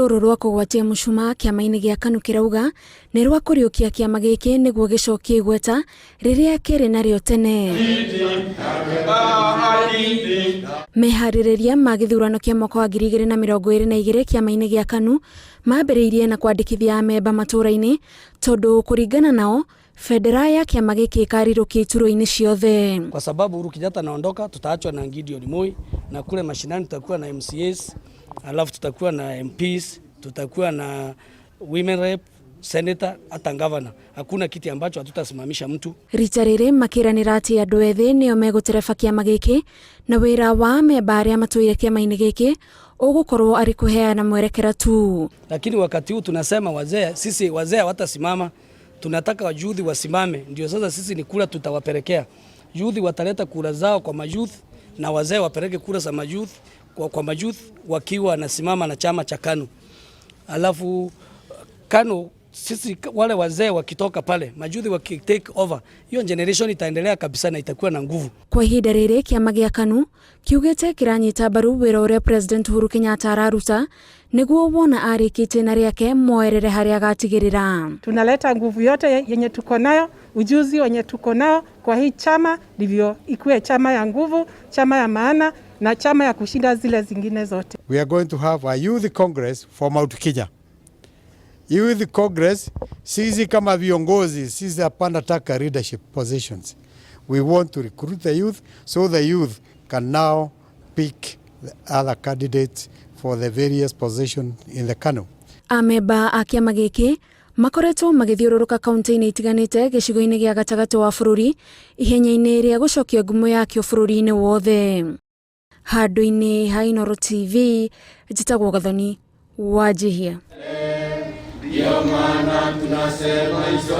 Rũrũ rwa kũgwatia mũcumaa kĩama-inĩ gĩa KANU kĩrauga nĩ rwa kũriũkia kĩama gĩkĩ nĩguo gĩcokie igweta rĩrĩa kĩrĩ narĩo tene. Meharĩrĩria ma gĩthurano kĩa mwaka wa 2022 kĩama-inĩ gĩa KANU mambĩrĩirie na kwandĩkithia amemba matũũra-inĩ tondũ kũringana nao bendera ya kĩama gĩkĩ ĩkarirũkia iturwa-inĩ ciothe. Kwa sababu Uhuru Kenyatta anaondoka, tutaachwa na Gideon Moi na kule mashinani tutakuwa na MCAs, alafu tutakuwa na MPs, tutakuwa na women rep, senator, hata governor. Hakuna kiti ambacho hatutasimamisha mtu. Rita rĩrĩ makĩranĩra atĩ andũ ethĩ nĩo megũtereba kĩama gĩkĩ na wĩra wa amemba arĩa matũire kĩama-inĩ gĩkĩ ũgũkorwo arĩ kũheana mwerekera tu. Lakini wakati huu tunasema wazee, sisi wazee hawatasimama, tunataka wayouth wasimame. Ndio sasa sisi ni kura tutawapelekea. Youth wataleta kura zao kwa mayouth na wazee wapeleke kura za mayouth kwa mayouth wakiwa wanasimama na chama cha KANU. Alafu KANU sisi wale wazee wakitoka pale mayouth waki take over, hiyo generation itaendelea kabisa na itakuwa na nguvu. Kwa ihinda rĩrĩ kĩama gĩa KANU kiugĩte kĩranyita mbaru wĩra ũrĩa President Uhuru Kenyatta araruta nĩguo wona arĩkĩtie na rĩake moerere harĩa agatigĩrĩra. Tunaleta nguvu yote yenye tuko nayo, ujuzi wenye tuko nao kwa hii chama, ndivyo ikuwe chama ya nguvu, chama ya maana na chama ya kushinda zile zingine zote. We are going to have a youth congress for Mount Kenya. Youth Congress, sisi kama viongozi, sisi hapana taka leadership positions. We want to recruit the youth so the youth can now pick the other candidates for the various positions in the KANU. Amemba a kĩama gĩkĩ makoretwo magĩthiũrũrũka kaunti-inĩ itiganĩte gĩcigo-inĩ gĩa gatagatĩ wa bũrũri ihenya-inĩ rĩa gũcokia ngumo yakĩo bũrũri-inĩ wothe. Handũ-inĩ ha Inooro TV, njĩtagwo Gathoni Wanjihia. Ndio maana tunasema hizo.